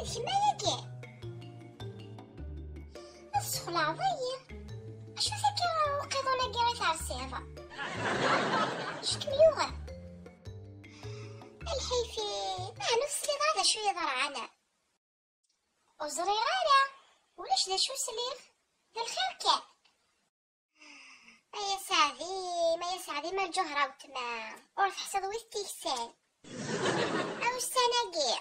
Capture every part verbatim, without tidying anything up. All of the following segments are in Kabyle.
Kemm ayagi? Ad tessexlaɛeḍ-iyi. Acu-t akka uqiḍun-agi i tersiḍ? Acu kem-yuɣen? A lḥif-iw, meɛna ur tesliḍ ara d acu yeḍran? Ur ẓriɣ ara. Ulac d acu sliɣ. D lxir kan. Ay aseɛdi, ay aseɛdi, ma lǧuhra weltma ur teḥṣiḍ wi t-iksan. A ussan-agi,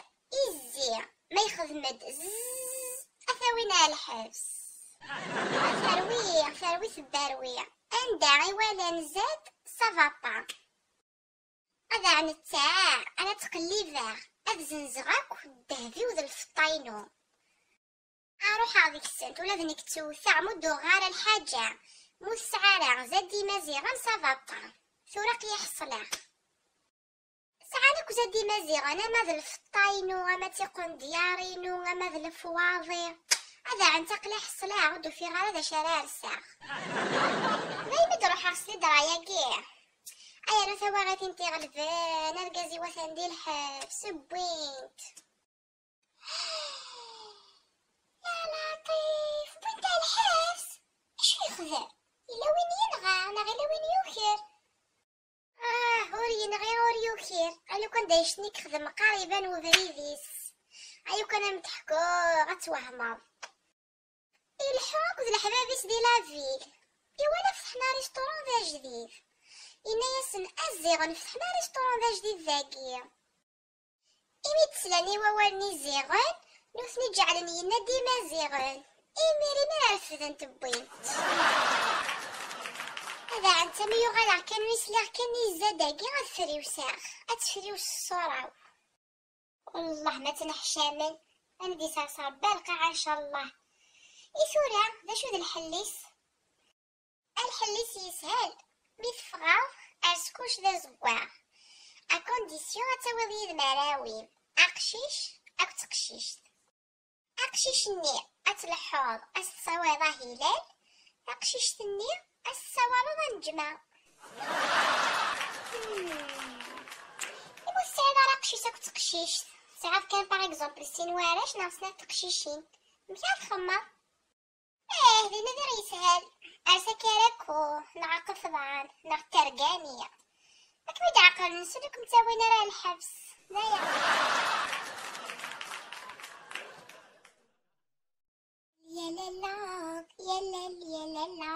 izzi ma yexdem-d zzz, a t-awin ar lḥebs. A terwi, a terwi tebberwi. Anda i walan zad, ça va pas. Ad ɛnettaɛ, ad ttqellibeɣ, ad zenzeɣ akk ddheb-iw d lfeṭṭa-inu. Ruḥeɣ deg-sent, ula d nekk ttewteɣ, ur d-uɣeɣ ara lḥaǧa. Ma ur tesɛi ara zad Imaziɣen, ça va pas. Tura aql-i ḥeṣleɣ. Sɛan akk zad Imaziɣen, ama d lfeṭṭa-inu, ama d tiqendyar-inu, ama d lefwaḍi. Ad ɛent aql-i ḥeṣleɣ, ur d-ufiɣ ara d acu ara rseɣ. Daymi d-ruḥeɣ s lidra-agi. Ay, rnu tawaɣit-in tiɣelben, argaz-iw atan di lḥebs, wwin-t. Ya Laṭif, wwin-t ar lḥebs? Acu yexdem? Yella win yenɣa, neɣ yella win yuker? Ah, ur yenɣi, ur yuker. A lukan d ayect-nni yexdem meqqar iban ubrid-is. A lukan am d-ḥkuɣ, ad twehmeḍ. Ileḥḥu akked leḥbab-is di la ville. Iwala fetḥen restaurant d ajdid. Yenna-yasen: "A Ziɣen fetḥen restaurant d ajdid dagi." Imi d-slan i wawal-nni Ziɣen, nutni ǧeɛlen yenna-d Imaziɣen. Imir imir refden-t wwin-t. Ad ɛent am yuɣaleɣ kan mi sliɣ kan i yezza dagi ad friwseɣ, ad tefriws ṣṣura-w. Wellah ma ttneḥcamen, ad d-iserser Rebbi ar lqaɛa ncallah. I tura, d acu d lḥell-is? Lḥell-is yeshel, mi teffɣeḍ ar skuc d azeggaɣ, à condition ad tawiḍ yid-m arraw-im, aqcic akked teqcict. Aqcic-nni ad tleḥḥuḍ, ad s-tsawiḍ ahilal, taqcict-nni ad s-tsawaleḍ aneǧma. Hmm. Imi ur tesɛiḍ ara aqcic akked teqcict, tesɛiḍ kan, par exemple, sin warrac neɣ snat teqcicin, amek ara txemmeḍ? Ih, dinna diɣ yeshel. Ers akaraku, neɣ aqefḍan, neɣ tergani. Ad kem-id-ɛeqlen, s ur kem-ttawin ara ɣer lḥebs. D aya. Yalala, yalal, yalala.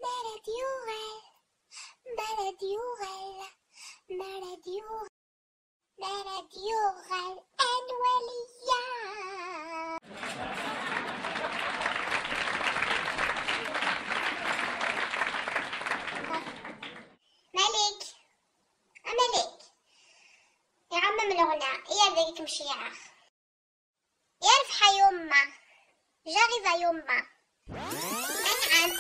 Mi ara d-yuɣal, mi ara d-yuɣal, mi ara d-yuɣal. Mi ara d-yuɣal ad nwali-yaɣ. Malik, a Malik, iɣammam leɣna, iyar dagi kem-ceyɛeɣ. Yerbeḥ a yumma. J'arrive a yumma. Anɛam.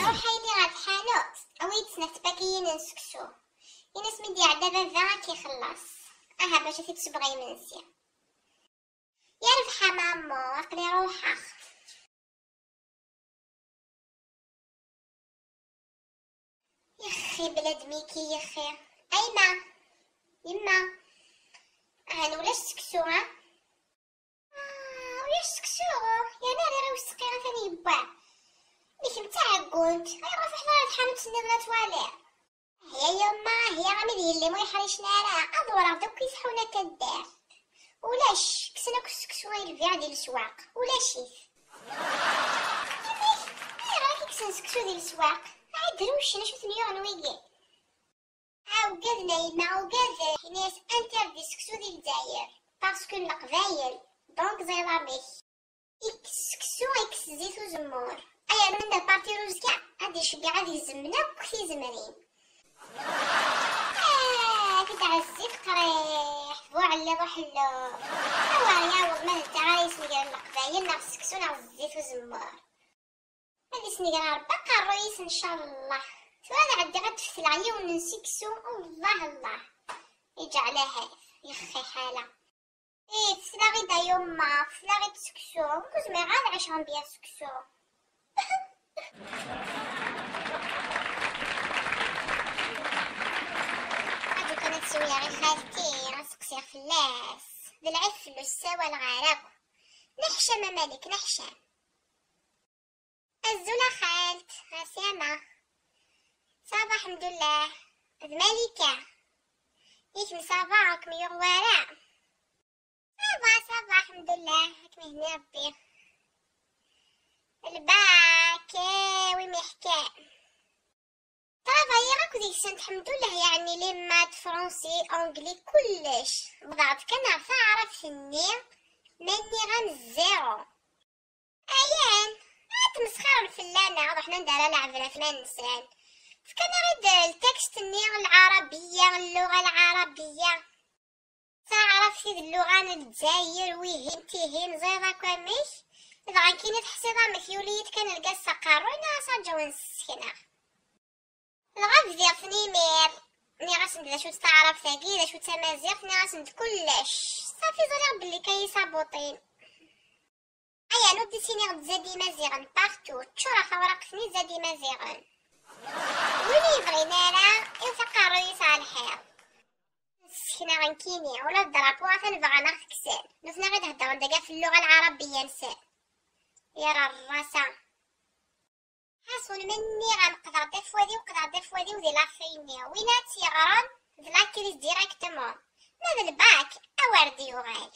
Ruḥ a yelli ɣer tḥanut, awi-d snat tpakiyin n seksu. Ini-as mi d-iɛedda baba ad k-ixelleṣ. Aha, bac ad t-id-sebɣeɣ imensi. Yerbeḥ a mamu, aql-i ruḥeɣ. Ixxi bladmiki ixxi. Ayma, yemma, ɛni ulac seksu, ha? Ah, ulac seksu? Yerna rriɣ i useqqi atan yewwa. Nek d taɛeggunt, ayɣer ur tṛuḥeḍ ara ɣer tḥanut-nniḍen ad twaliḍ? Ahya yemma, ahya, ami d yelli-m ur yeḥricen ara, ad ḍewreɣ-d akk i tḥuna n taddart. Ulac, kksen akk seksu i lbiɛ di leswaq, ulac-it. Amek? Ayɣer i k-kksen seksu di leswaq? Ɛad drewcen, acu ten-yuɣen wigi? Ah, ugaden a yemma, ugaden. Ini-as interdit seksu di Lezzayer, parce que n Leqbayel, donc ẓriɣ amek. Ikkes seksu, ikkes zzit uzemmur. Ay, rnu-d aparti n uzekka, ad iceggeɛ ad gezmen akk tizemrin. Ah, ad ɛezzi teqriḥ, bu ɛelliḍ uḥellu. Awer yaweḍ ma d netta ara yesnegren Leqbayel neɣ seksu neɣ zzit uzemmur. Ad isnegra Rebbi aqerruy-is ncallah. Tura ad ɛeddiɣ ad d-fetleɣ yiwen n seksu, Allah Allah. Iǧeɛl ahat, yexxi ḥala. Ih, tesla-ɣ-id a yumma, tesla-ɣ-id seksu. Ur zmireɣ ad ɛiceɣ mebla seksu. Aju kan ad siwleɣ i xalti, ad seqsiɣ fell-as. D lɛib fell-as, ssawaleɣ ara akk. Neḥcam a Malik, neḥcam. Azul a xalt, ɛeslama. Ça va, ḥemdullah. D Malika. Ikem ça va, ur kem-yuɣ wara? Ça va, ça va, ḥemdullah, ad kem-ihenni Rebbi. Lbak, eh, wi m-iḥkan. Travayiɣ akk deg-sent, ḥemdullah, yeɛni les maths, français, anglais, kullec. Wwḍeɣ-d kan ɣer taɛrabt-nni, ma nniɣ-am zéro. Ayen, ad tmesxirem fell-aneɣ, ruḥen anda ara leɛben afnan-nsen. Fkan-aɣ-id ltekst-nni lɛarabiya, lluɣa lɛarabiya. Taɛrabt i d lluɣa n Lezzayer, wihin tihin, ẓriḍ akk amek? Dɣa nekkini teḥsiḍ amek yuli-yi-d kan lgaz s aqerruy, neɣ asaǧaw n ssekna. Dɣa bdiɣ-ten imir. Nniɣ-asen-d d acu-tt taɛrabt-agi, d acu-tt tamaziɣt, nniɣ-asen-d kullec. Ṣafi ẓriɣ belli kan iyi-sabuṭin. Aya, nuddi s-iniɣ-d zad imaziɣen partout, ččureɣ tawraqt-nni zad imaziɣen. Win yebɣin ara, iwet aqerruy-is ɣer lḥiḍ. Sseknaɣ nekkini, ula d drapeau atan bɣan ad ɣ-t-kksen. Nutni i d-heddren dagi ɣef lluɣa lɛarabiya-nsen. Yara rrasa. Ḥaṣun ma nniɣ-am qḍeɣ-d afwad-iw, qḍeɣ-d afwad-iw di la feuille-nni. Win ad tt-yeɣren, d la crise directement. Ma d lbak, a wer d-yuɣal.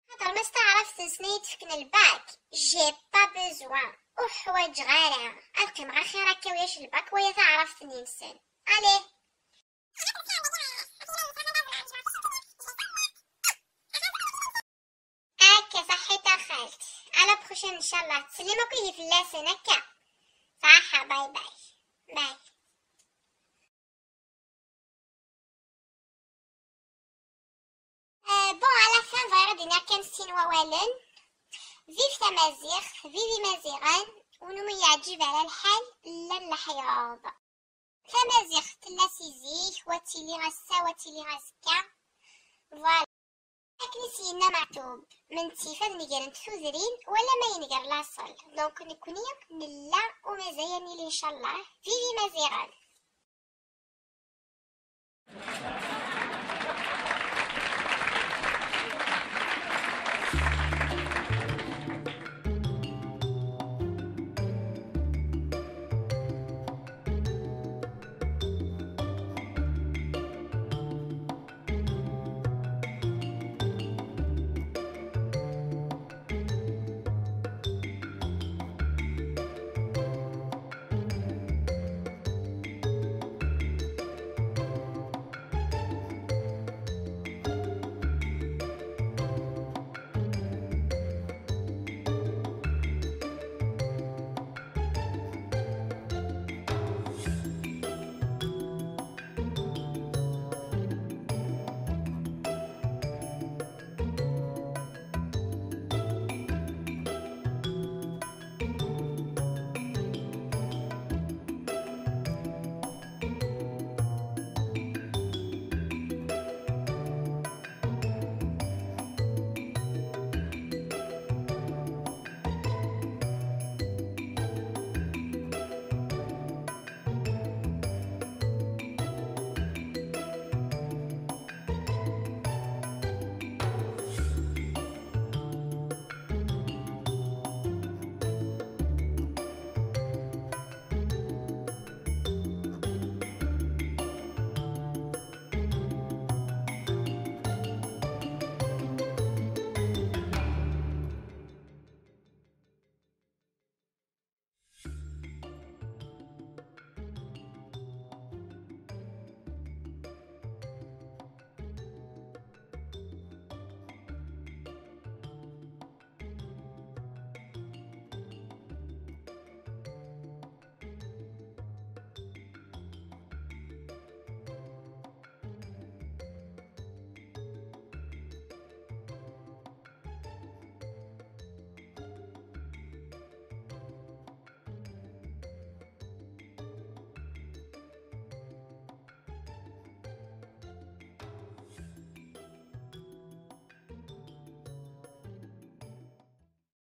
Xaṭer ma s taɛrabt-nsen ay d-fken lbak, j'ai pas besoin, ur ḥwaǧeɣ ara. Ad qqimeɣ axir akka ulac lbak waya taɛrabt-nni-nsen. Allez. Akka, ṣaḥḥit a xalt. À la prochaine, ncallah. Ttsellim akk ihi fell-asen, akka. Ṣaḥḥa, bye bye. Bye. Euh, bon, à la fin, bɣiɣ ad d-iniɣ kan sin wawalen. Vive tamaziɣt, vive imaziɣen, win umi yeɛǧib ara lḥal, llan leḥyaḍ. Tamaziɣt tella si zik, wa tili ass-a, wa tili azekka. Voilà. Akken i s-yenna Meɛtub, mentif ad negrent tudrin, wala ma yenger laṣel. Donc, nekkni nella u mazal ad nili, ncallah. Vive imaziɣen!